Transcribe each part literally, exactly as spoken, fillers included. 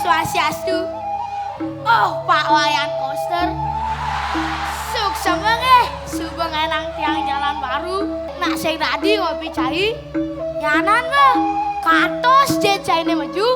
Swastiastu. Oh, Pak Wayan Koster. Suksma nggih, suba ngenang tiang jalan baru. Nak sing dadi ngopi cai. Nyanan, Mbah. Katos jit caine meju.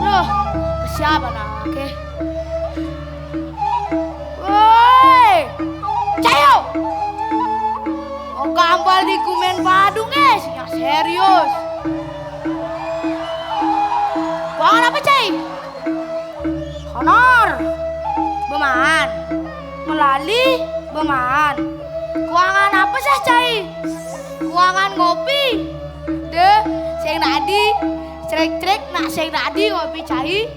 Loh, siapa nak? Oke. Woi, Cayo. Mau gampal di gumen Badung, eh, sing serius. Kuangan apa, Cai? Honor. Bemaan. Melali. Bemaan. Kuangan apa sih, Cai? Kuangan ngopi. Deh, sing dadi, crik-crik nak sing dadi ngopi cai.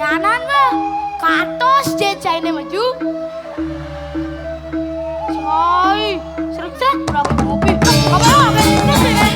Nyanan, Mbah. Katos jit caine meju. Cai, crik-crik berapa ngopi. Apa, apa, apa, apa, apa.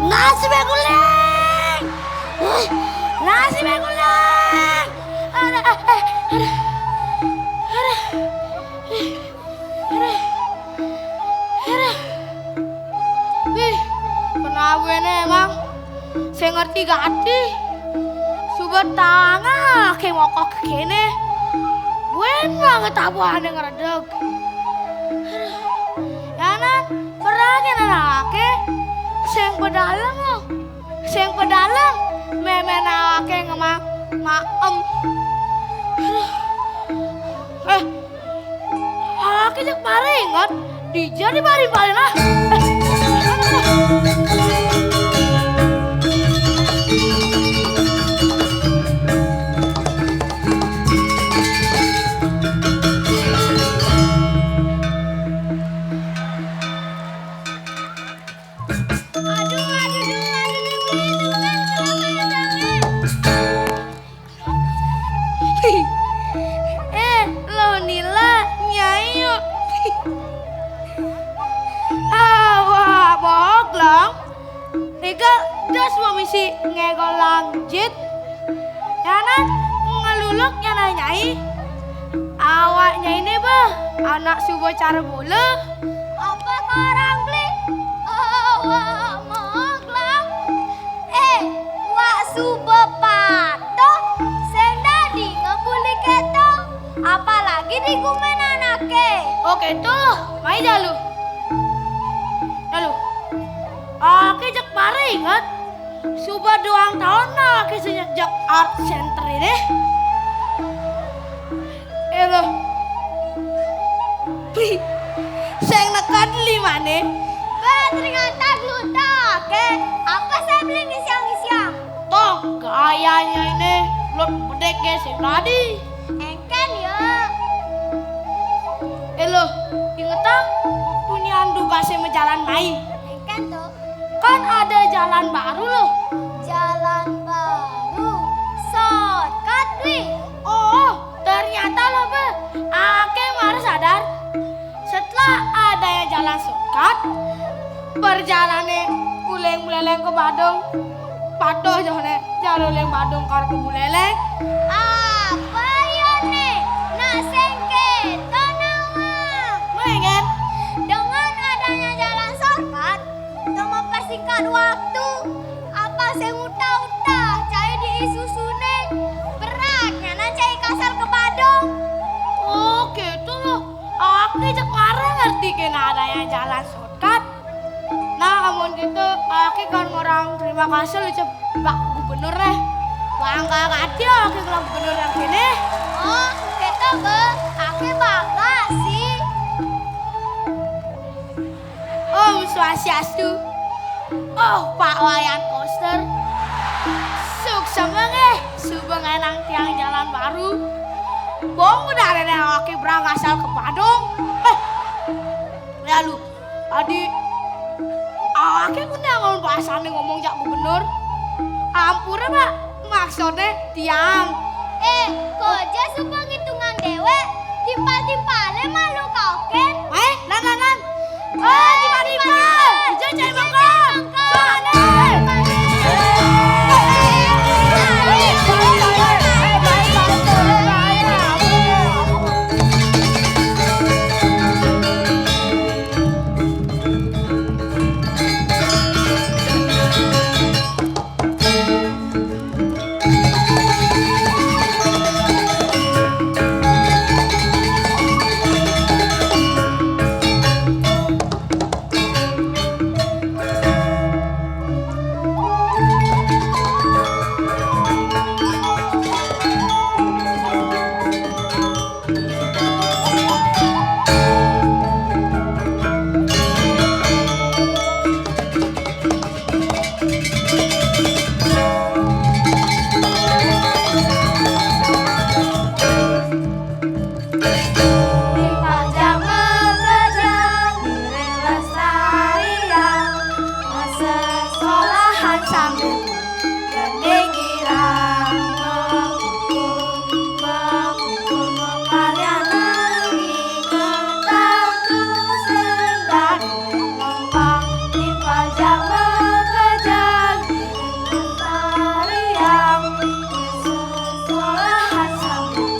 Nasi beguling! Nasi beguling! Aduh, aduh, aduh. Aduh. Aduh. Wih, kenapa ini emang? Saya ngerti gati. Subat tangan kayak mokok kene. Buen banget abuane ngeredeg. Aduh. Yanan, perangin anake. Sing pedalem loh. Sing pedalem, memen awake ngemak maem. Aduh. Eh, awake cek paringet, dija di paring-paring ah. Eh. Aduh, aduh, aduh, aduh, aduh, aduh, aduh, aduh. Eh, lo nila nyai yuk. Awak bohok lang. Nika das mau misi ngegol langjit. Yanan ngeluluk yanan nyai. Awak nyai ne bah, anak suba cara bola. Apa korang beli? Awak moglang. Eh, wak suba patuh, sing dadi ngebuli keto, apalagi di gumen anake. Oh, keto, mai jalu. Jalu. Ake jek paringet, suba duang taun ake sejak art center ini. Eh, loh. Sing neked limane. Bah, ternyata glutake. Apa saya beli nih siang-siang? Toh, gayanya ini. Lut bedek ge sing tadi. Engken ya. Eh, loh, ingetang? Punian dugasnya mau jalan main. Engken tuh. Kan ada jalan baru loh. Jalan baru. Shortcut, Bli. Oh, ternyata loh, Be. Ake baru sadar. Setelah adanya jalan shortcut, Perjalané uling Buleleng ka Badung. Patuh joh né, jar uling Badung karo ka Buleleng. Apa ya né? Nak sing kéto nawang. Mengkén. Dengan adanya jalan shortcut, untuk mempersingkat waktu, apa sing uta-uta cai di Isuzuné berat nyana cai kasar ka Badung. Oh, gitu loh. Aku jak marah ngerti kena adanya jalan shortcut. Nah, amun gitu, aku kan ngurang terima kasih ucap Pak Gubernur nih. Bangga hati aku kalau gubernur yang gini. Oh, gitu, Be. Aku bangga sih. Om Swastiastu. Oh, Pak Wayan Koster. Suksma nggih, suba ngenang tiang jalan baru. Bong udah ada nih, oke, berang asal ka Badung. Eh, lalu, adi, awake ku nang bahasane ngomong jak gubernur. Ampura, Pak. Maksudnya tiang. Eh, kok aja suka ngitungan dewek? Timpal-timpale malu kauken. Eh, nan, nan, nan. Eh, timpal-timpal. Ijai cai mangkok. Soalnya. Di pajama kerja, ngiring lestarian, masa sekolahan sambil berpikiran. Mengkumpul, mengkumpul, mengkarya negeri, kertas, sendal, lomba, di pajama kerja, ngiring lestarian, masa sekolahan sambil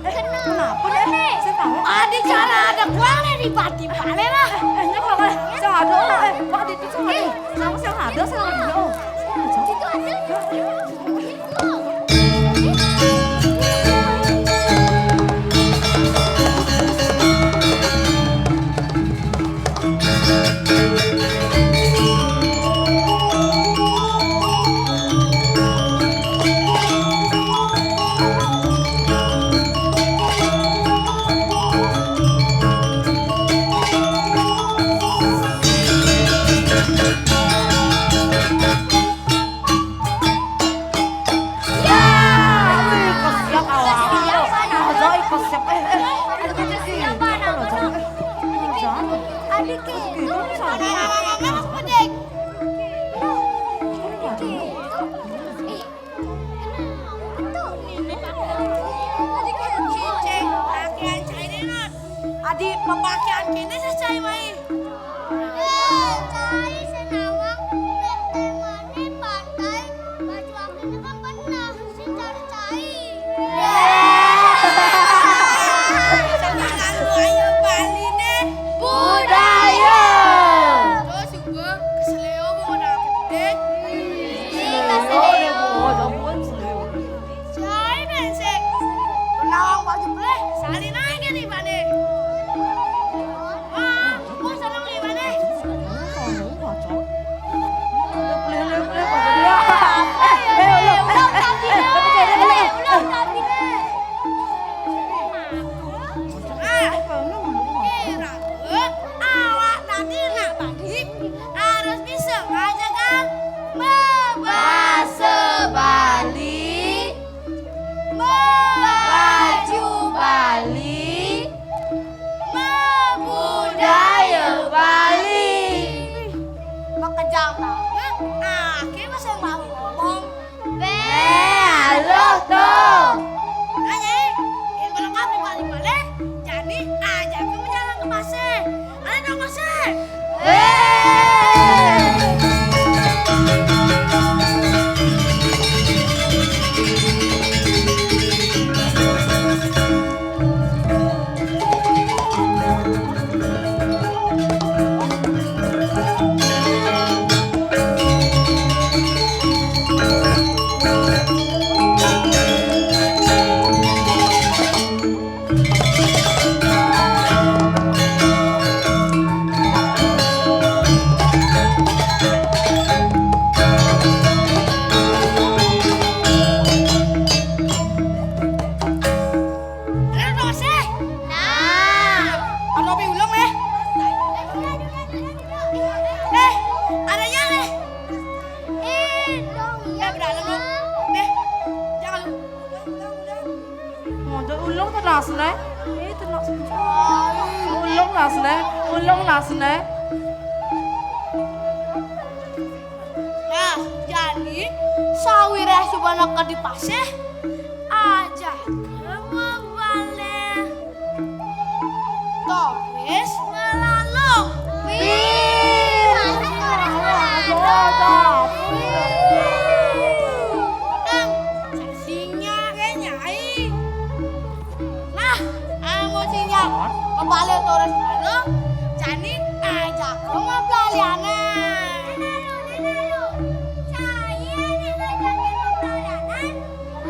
Eh, kenapa nih? Saya tahu. Ada cara ada kuang nih di pati panen lah. Eh, nyapa lah. Saya ada. Eh, Pak, di itu saya ada. Sama saya ada, saya ada. Oh. Itu ada. Ya. Wih, kesiap awak. Kesiap, Pak. Aduh, kesiap. Eh, eh. Aduh, kesiap, Pak. Aduh, kesiap. Adik, itu. Adik, itu. Adik, itu. Ih, kenapa tuh? Adik, itu. Cicing, pakaian cair, Nat. Adi, papakean kéné sacai mai. Eh, cai senawang, nek témané pantai, baju akéné kan pernah, sing cari cai. Sama lagu ayo Bali né budaya. Terus juga keseleo mau ada apa deh? Ih, keseleo. Cai bensek. Penawang baju peleh, salin aja nih, Pak, nih. Wah, bos Duh, ulung to nasne. Eh, to nasne. Ulung nasne. Ulung nasne. Nah, jani sawireh suba neka di pasih, aja kemabale. Towis ngelalung. Wih, masih towis ngelalung. Nang, sasinya ke, Nyai. Nah, amun sinya kebalik terus lalu, jani ajak ke mapelalianan. Nenalu, nenalu. Saya nek ngajakin mapelalianan,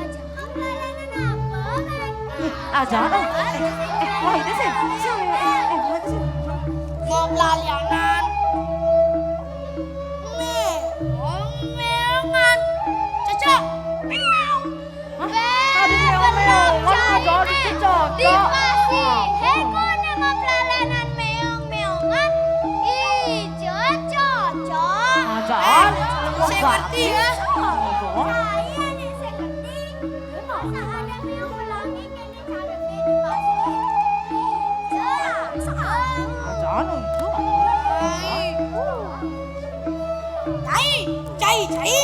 ajak mapelalianan apa, Mas? Ih, aja, oh. Eh, eh, wah, ini sih. Sih, eh, eh, wah, ini sih. Mapelalianan. Meong, meongan. Cocok. Meong. Hah? Tadi meong-meong, mana ada dicocok? Dipasihe kone mapelalenan meong-meongan. Ijo cocok. Ajaan, eh, saya ngerti ya. Saya nek saya ngerti. Masa ada meong pelangi kene carepe dipasihe? Ijo. Ajaan, ijo. Cai, cai, cai.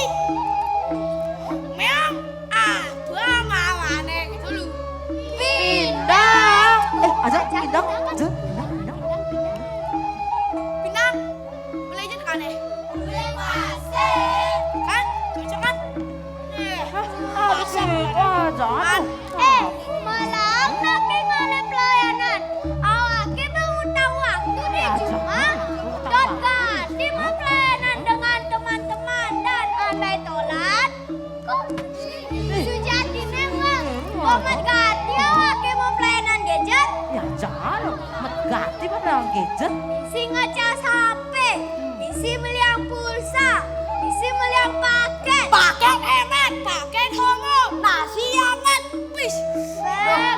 Meong. Ah, dua mawane gitu lho. Pindah. Eh, aja pindah. Aja pindah, pindah. Pindah. Boleh aja tekan, eh. Boleh masih. Kan? Cocok kan? Eh, hah? Harus gitu aja. Eh, malah lagi ngalih pelayanan. Awake mau tahu waktu deh cuma. Dot ganti mau pelayanan dengan teman-teman dan andai tolat. Kok sujatine mah kok megati awake mau pelayanan gadget? Ya, jangan. Megati mau pelayanan gadget. Sing ngecas H P, isi meliang pulsa, isi meliang paket. Paket hemat, paket homo, nasi amat. Wis. Eh,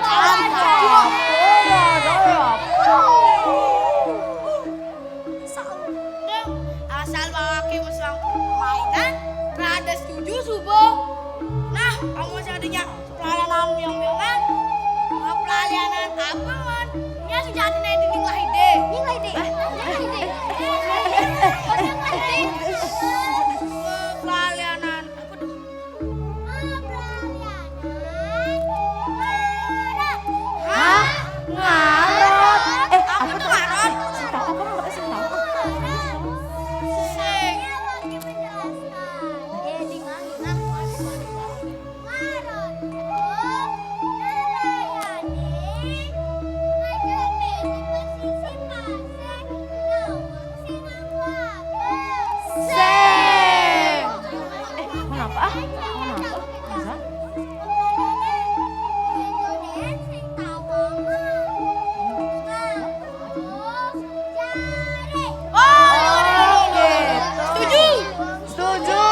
Saudeng, asal bawake mesang mainan, rada setuju suba. Nah, kamu masih adanya pelayanan meong-meongan, eh, pelayanan apa, Man? Ya, sejatine di ning lahide. Ning lahide. Hah? Ning lahide. Pelayanan apa tuh? Hah? Ngarot? Eh, apa tuh? Ngarot? Sing tahu apa? Sing tahu. Sing. Sing. Eh, kenapa ah? Kenapa? Kenapa? Oh, setuju. Setuju.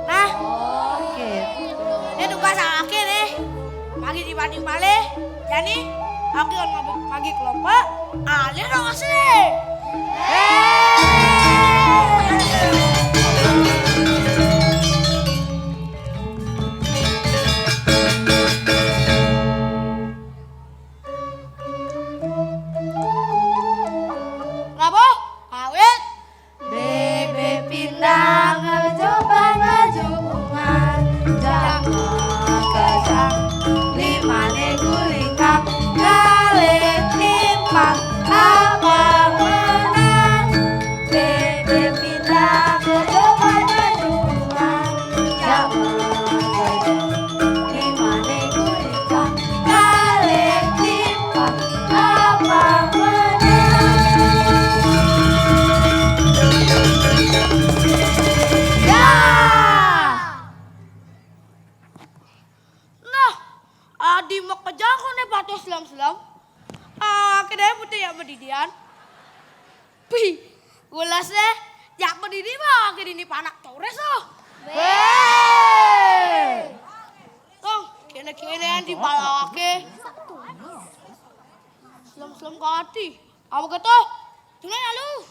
Nah, oke. Ini tugas awake nih. Pagi dibanding balik. Jani, aku kan mabuk pagi kelompok. Alih dong sih. Labuh, awit. Bebe pindah ngejoban baju bungan, jangan kejang limane gulingkang, galih timpang abang menang. Bebe pindah ngejoban baju bungan, jangan kejang limane gulingkang, galih timpang abang menang. Ya. Nah, adi makejang kone patuh selam-selam. Ah, kedai putih ya bedidian. Pi, ulas deh. Ya berdiri mah, kedini panak tores oh. Weh. Tong, kene-kene yang dipalawake. Selem-selem kati. Apa gitu? Ini lalu.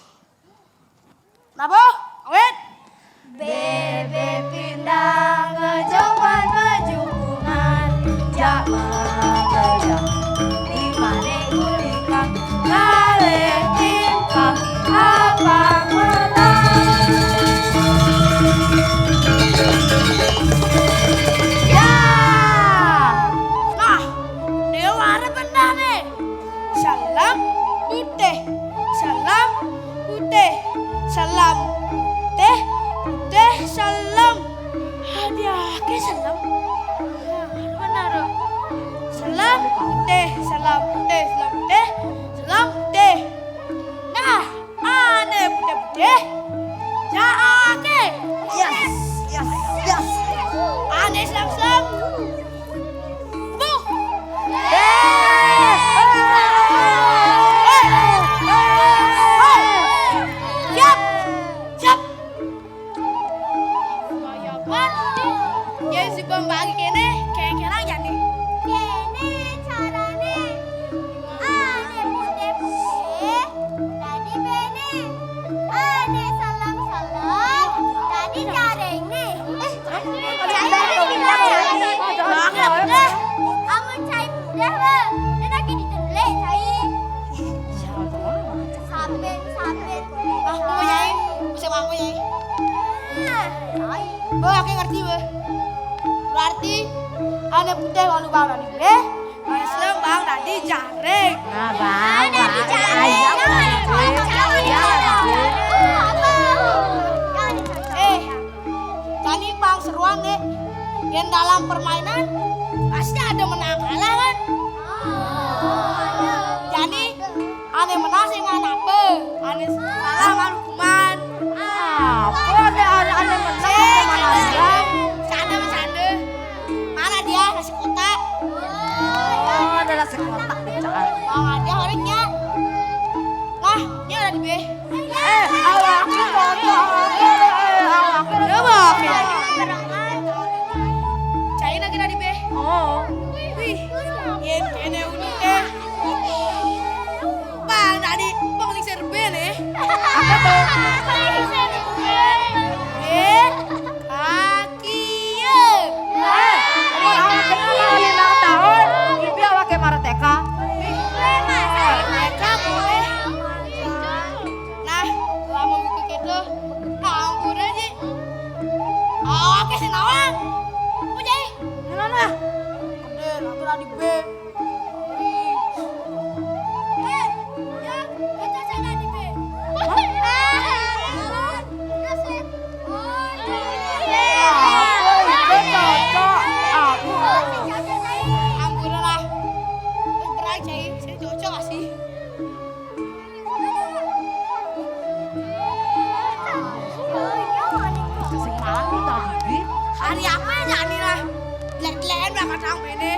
Napa? Awit. Bébé pindang ngejoban bejubungan, jak mengejang di mane gulikan, kalih timpang apa menang. Ya. Nah, dewa ada bendahne. Selem putih, selem putih, selem putih, putih selem. Hadiah ke selem. Benar. Selem putih, selem putih, selem putih, selem putih. Nah, ane putih-putih. Jaake. Yes, yes, yes. Ane selem-selem. Buh. Hei. Hei. Siap. Siap. Yen si Bang bagi kene, kira-kira jani. Kene carane. Ane putih-putih, dadi bene. Ane selem-selem, dadi jaringne. Eh, cai lagi kita cai. Banget deh. Amun cai putih, Bang. Dia lagi ditelik, cai. Saben, saben. Ah, mau nyai. Bisa mau nyai. Ah, cai. Bang, aku ngerti, Bang. Berarti ane putih lalu bang tadi, eh? Ane selem bang tadi jaring. Nah, bang, bang. Ayo, bang. Eh, tadi bang seruan nih. Yang dalam permainan pasti ada menang kalah kan? Jadi ane menang sing apa? Ane kalah mah hukuman. Apa ada, ada, ada menang? Eh, sama ada. Bercanda, bercanda. Mana dia nasi kotak? Oh, ada nasi kotak, bercanda. Bang, ada orangnya. Lah, dia ada di B. Eh, awakku foto, awakku, eh, awakku. Coba. Cai lagi tadi, Be. Oh. Wih, yen kene unik, eh. Bang, tadi Bang Lingser B nih. Apa tuh? Eh, kaki ya. Eh, awak kenal lima tahun, ibu awak ke Marateka. Wih, Marateka boleh. Nah, lama buku gitu. Ampun aja. Oke, sing nawang. Apa, Jai? Gimana? Gede, nanti tadi B. Eh, ya, kita sana di B. Hah? Terus, eh. Oh, iya. Apa itu cocok? Aku. Ampun lah. Terus berang, Jai. Saya cocok gak sih? Sing malu tadi. Hari apa ya, Nira? Jelek-jelekan lah kadang ini.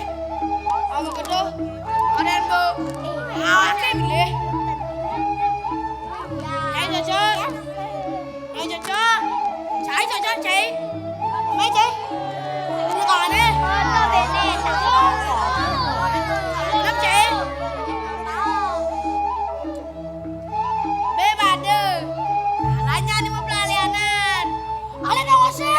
Kamu gitu. Kalian tuh. Awake milih. Ayo, cocok. Ayo, cocok. Cai, cocok, cai. Mai, cai. Ini kawannya. Enak, cai. Be bade. Salahnya nih mau pelalianan. Ale dong sih.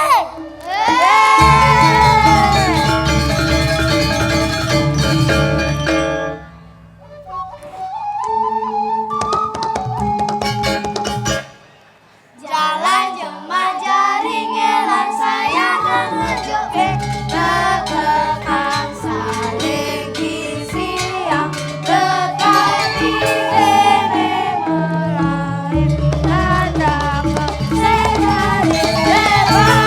Jalan jemah jaring ngelan saya ngejope tetekan saling kisiang tekan di dene melae tanda sejari lebaran.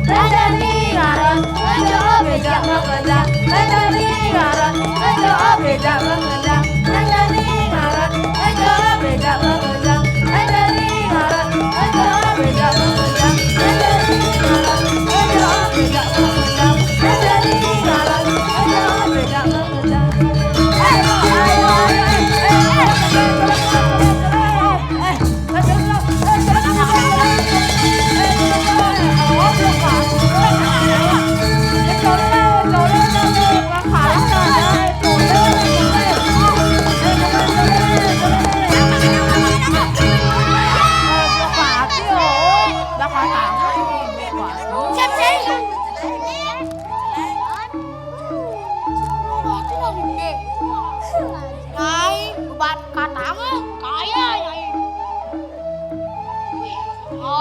Belajar di ngaran, ngejo beda bekerja. Belajar di ngaran, ngejo beda bekerja. Belajar di ngaran, ngejo beda bekerja. Belajar di ngaran, ngejo beda bekerja. Belajar di ngaran, ngejo beda bekerja. Belajar di ngaran, ngejo beda bekerja. Eh, ayo, ayo, eh, eh, eh, eh, eh, eh.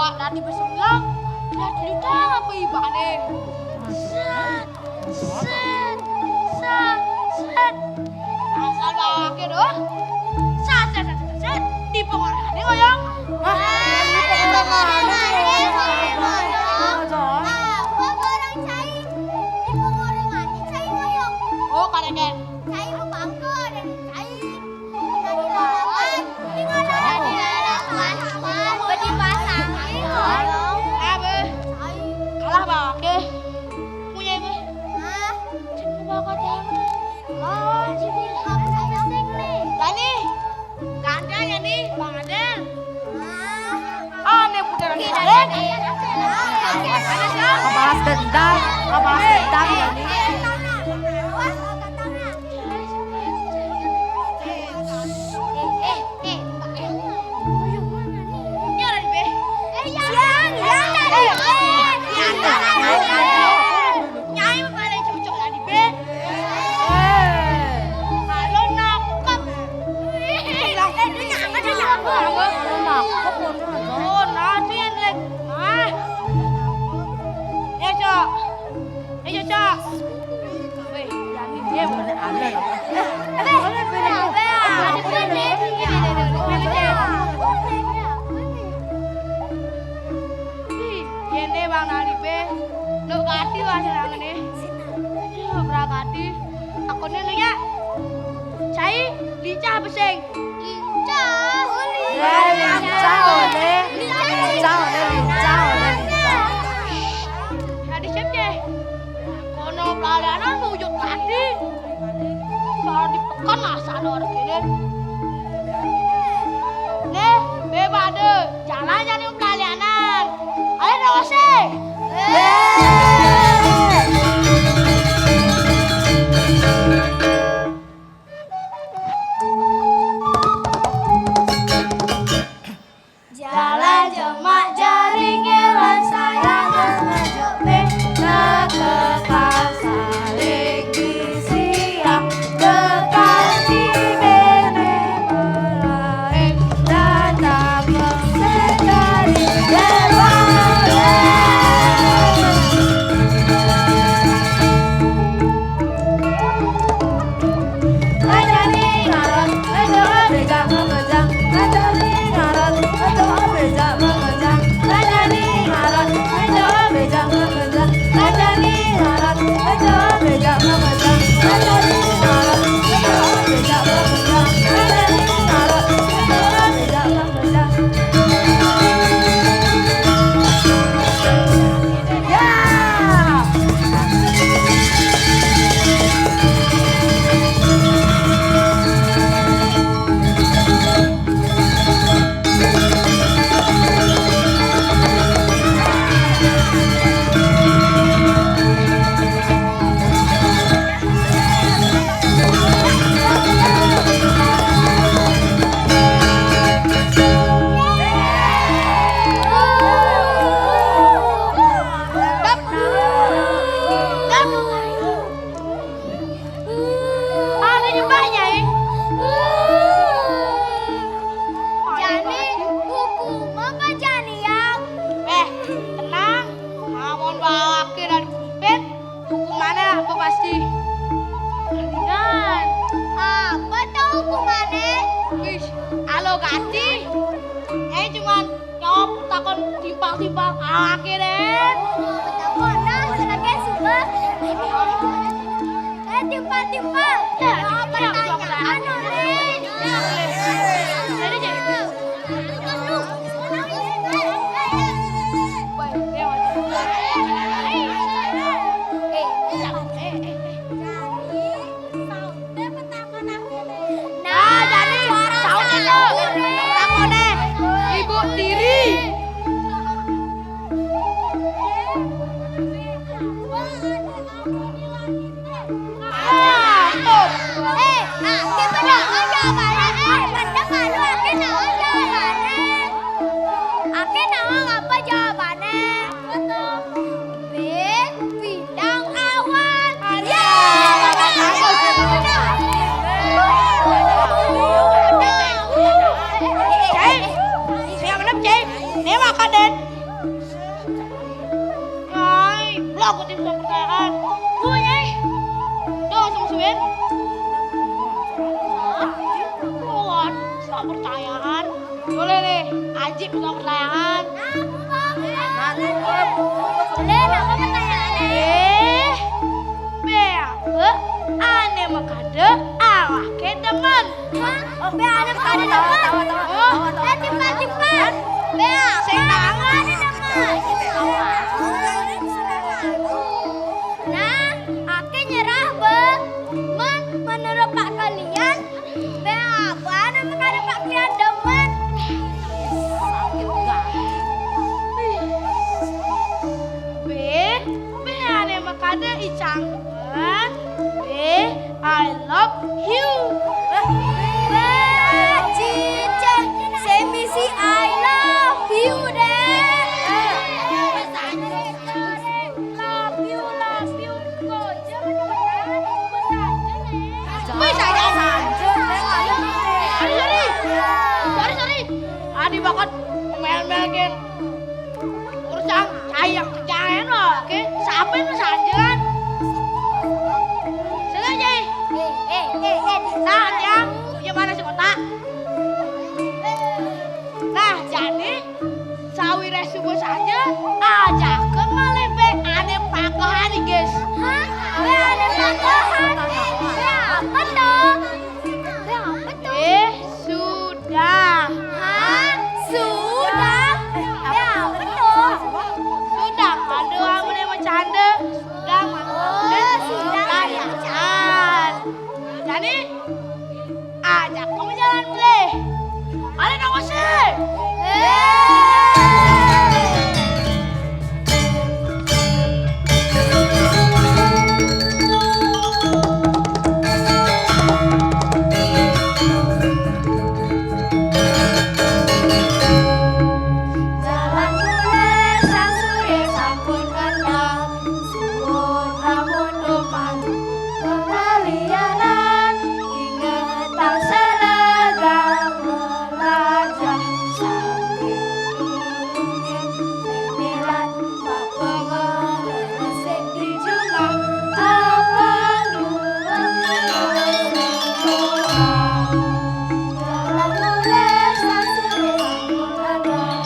Lah tiba sebelah, lah cerita apa ibane? Set, set, set, set. Asal bawakke doh. Set, set, set, set, set. Di pengorane ngoyong. Hah? Di pengorane ngoyong. Apa orang cai? Di pengorane cai ngoyong. Oh, karena cai mau bangko dan cai. Kalah bawakke. Punya ini. Coba kau jangan. Dani. Gandeng ya nih, Bang Adel. Aneh putaran balik. Ngebahas dendam, ngebahas dendam ya nih. Nyai mah paling cocok lah di be. Kalau nangkep. Kalau nangkep, oh, nanti yang lagi. Ah. Ya, Cok. Ya, Cok. Weh, ya, ini dia bener aneh. Ih, kene Bang Nali be. Lo gati wah senangane. Aduh, brakati. Takone lo ya. Cai lincah apa sing? Lincah. Eh, lincah oleh. Lincah oleh, lincah oleh, lincah. Ya, di siap, Cai. Kono pelalanan wujud gati. Soal di pekan asal orang kene. Nih, bebas deh. Jalan-jalan pelalanan. Ayo, dong, sih. Jalan jemak jaring lan saya ngejok be, tekekal saling disiang, dekat di bene mulai datang sekali berlalu. Ada nyembahnya, eh? Jani, hukum apa jani yang? Eh, tenang. Amun bawakke dari pemimpin, hukumannya apa pasti? Mendingan. Apa tau hukumannya? Wis, alo gati. Nyai cuman jawab takon timpal-timpal awake, Den. Takon, nah, senengke sumpah. Eh, timpal-timpal. Jawab pertanyaan, Den. Jadi, jadi. Nah, jadi saut itu. Takone ibu tiri. Ah, tuh. Eh, ah, dia bener. Oh, ya, Pak. Eh, eh, bener, Pak. Pertanyaan. Gue, Nyai. Udah, langsung masukin. Hah? Buat, soal pertanyaan. Boleh nih, Aji, soal pertanyaan. Boleh, apa pertanyaannya? Eh, Bea, Be, ane mekade awake demen. Hah? Be, ane mekade demen? Oh. Eh, timpal, timpal. Be, sing tangan. Ane demen. Nah, ake nyerah, Be. Men, menurut Pak kalian, Be, apa ane mekade Pak kalian demen? Be, Be, ane mekade icang demen. Be, I love you. Be, cice, semisi I love you deh. Love you, love you. Wih, saya. Sorry, sorry. Sorry, sorry. Adi banget mel-mel gen. Urusan saya yang kerjain loh, oke? Siapa yang sanjungan? Sengaja. Eh, eh, eh, eh, Nah, ya. Punya mana si kota? Nah, jadi sawire subuh saja ajaken malih be ane pakohan, guys. Hah? Be ane pakohan? Be apa to? Be apa to? Eh, sudah. Hah? Sudah? Be apa to? Sudah, aduh, amun emang canda. Sudah, oh, sudah. Jadi, ajak kamu jalan, Bre. Ayo dong, Mas. Jalan mulai sang suye sampun ngendap. Suwun amun duman pengalianan, inget tansah lega melajah sambil nulungin titilan papengaran sing di jumah. Apa nuwun doa. Dalam mulai sang suye sampun ngendap.